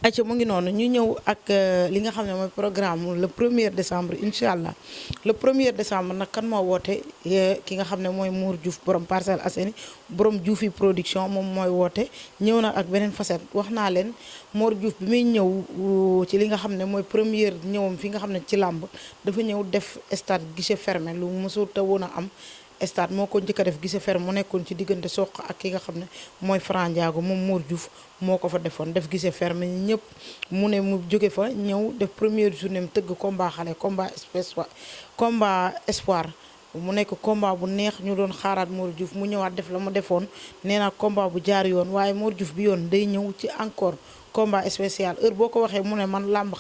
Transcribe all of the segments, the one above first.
acca mu ngi noonu ñu ñëw ak li nga xam ne mooy programme le 1er décembre incha allah le 1er décembre nag kan moo woote ki nga xam ne mooy Mor Diouf borom Parcelles Assainies borom Diouf yi production moom mooy woote ñëw na ak beneen facette wax naa leen Mor Diouf bi muy ñëw ci li nga xam ne mooy première ñëwam fi nga xam ne ci làmb dafa ñëw def stade guichet fermé lu mësul te woon a am stade moo ko njëkk a def guichet fermé mu nekkoon ci diggante Sokh ak ki nga xam ne mooy Franc Ndiago moom Mor Diouf moo ko fa defoon def guichet fermé ñëpp mu ne mu jóge fa ñëw def première journée mu tëgg combat xale combat espoir mu nekk combat bu neex ñu doon xaaraat Mor Diouf mu ñëwaat def la mu defoon nee naa combat bu jaar yoon waaye Mor Diouf bi yoon day ñëw ci encore combat spécial heure boo ko waxee mu ne man làmb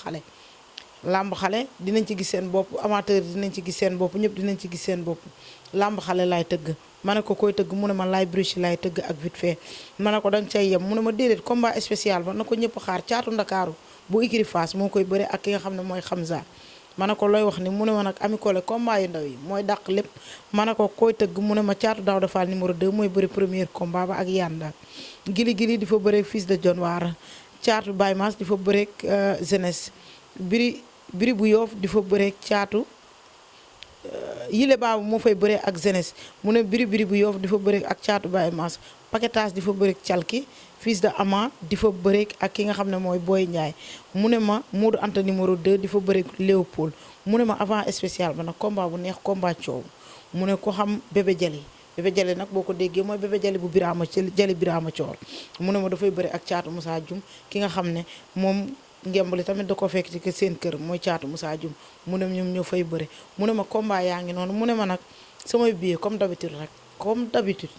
xale dinañ ci gis seen bopp amateur dinañ ci gis seen bopp ñëpp dinañ ci gis seen bopp làmb xale laay tëgg ma ne ko koy tëgg mu ne ma laay bruche laay tëgg ak vite fait ma ne ko danga cay yem mu ne ma déedéet combat spécial ba na ko ñëpp xaar caatu ndakaaru bu écurie Fass moo koy bëre ak ki nga xam ne mooy Hamza ma ne ko looy wax ni mu ne ma nag Ami Collé combat yu ndaw yi mooy dàq lépp ma ne ko koy tëgg mu ne ma caatu Daouda Fall numéro 2 mooy bëre premier combat ba ak yanda gili di fa bëre fils de John Waar caatu Baye Mass di fa bëre jeunesse biri bu yoof di fa bëre caatu yile baabu moo fay bëre ak jeunesse mu ne biri bu yoof di fa bëre ak caatu Baye Mass paquetage di fa bëre calki fils de Ama di fa bëre ak ki nga xam ne mooy Boy Ndiaye mu ne ma Modou Anta numéro 2 di fa bëre Léopold mu ne ma avant spécial ba nag combat bu neex combat coow mu ne ko xam bébé jali nag boo ko déggee mooy bébé jali bu Birama jali Birama Coor mu ne ma dafay bëre ak caatu Moussa Dioum ki nga xam ne moom ngembali tamit da ko fekk ci seen kër mooy caatu Moussa Dioum mu ne ñoom ñoo fay bëre mu ne ma combat yaa ngi noonu mu ne ma nag samay billet comme d'habitude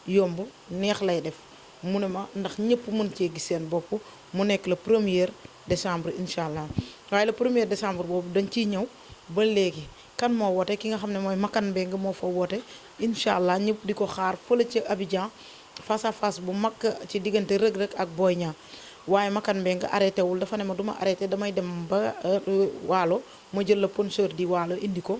yomb neex lay def mu ne ma ndax ñëpp mën cee gis seen bopp mu nekk le 1er décembre incha allah waaye le 1er décembre boobu dañ ciy ñëw ba léegi kan moo woote ki nga xam ne mooy Makan Mbengue moo fa woote incha allah ñëpp di ko xaar fële ci Abidjan face à face bu mag ci diggante Reug Reug ak Boy Niang waaye Makan Mbengue arrêté wul dafa ne ma duma arrêté damay dem ba waalo ma jël la sponsor di waalo indi ko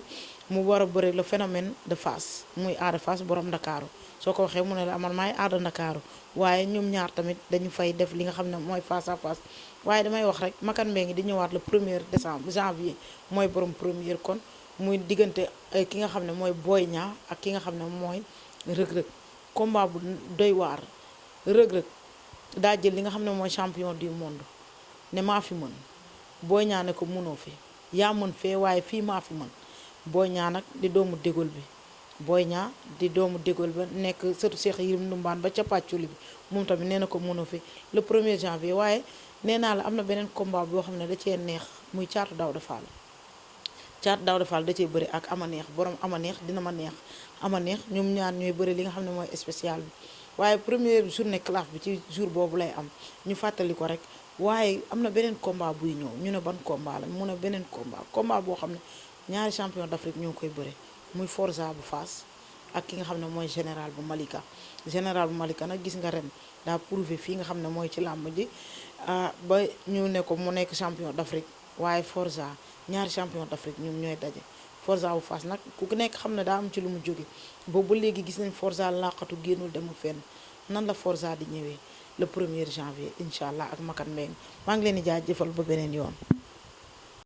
mu war a bëre le phénomène de Fass muy Ada Fass borom Ndakaaru soo ko waxee mu ne la amal maay Ada Ndakaaru waaye ñoom ñaar tamit dañu fay def li nga xam ne mooy face à face waaye damay wax rek Makan Mbengue di ñëwaat le 1er décembre janvier mooy borom première kon muy diggante ki nga xam ne mooy Boy Niang ak ki nga xam ne mooy Reug Reug combat bu doy waar Reug Reug daa jël li nga xam ne mooy champion du monde ne maa fi mën Boy Niang ne ko mënoo fi yaa mën fee waaye fii maa fi mën Boy Niang nag di doomu dégol bi Boy Niang di doomu dégol ba nekk sëtu Cheikh Yirim Ndumbaan ba ca pàcculi bi moom tamit nee na ko mënoo fi le 1er janvier waaye nee naa la am na beneen combat boo xam ne da cee neex muy caatu Daouda Fall da cee bëri ak ama neex borom ama neex dina ma neex ama neex ñoom ñaar ñooy bëri li nga xam ne mooy spécial bi waaye première journée classe bi ci jour boobu lay am ñu fàttali ko rek waaye am na beneen combat buy ñëw ñu ne ban combat la mu ne beneen combat boo xam ne ñaari champion d'Afrique ñoo koy bëre muy Forza bu Fass ak ki nga xam ne mooy général bu Malika nag gis nga ren daa prouvé fii nga xam ne mooy ci làmb ji ba ñu ne ko mu nekk champion d'Afrique waaye Forza ñaari champion d'Afrique ñoom ñooy daje Forza bu Fass nag ku nekk xam ne daa am ci lu mu jóge boobu ba léegi gis nañ Forza laqatu génnul demul fenn nan la Forza di ñëwee le 1er janvier incha allah ak Makan Mbengue maa ngi leen di jaajëfal ba beneen yoon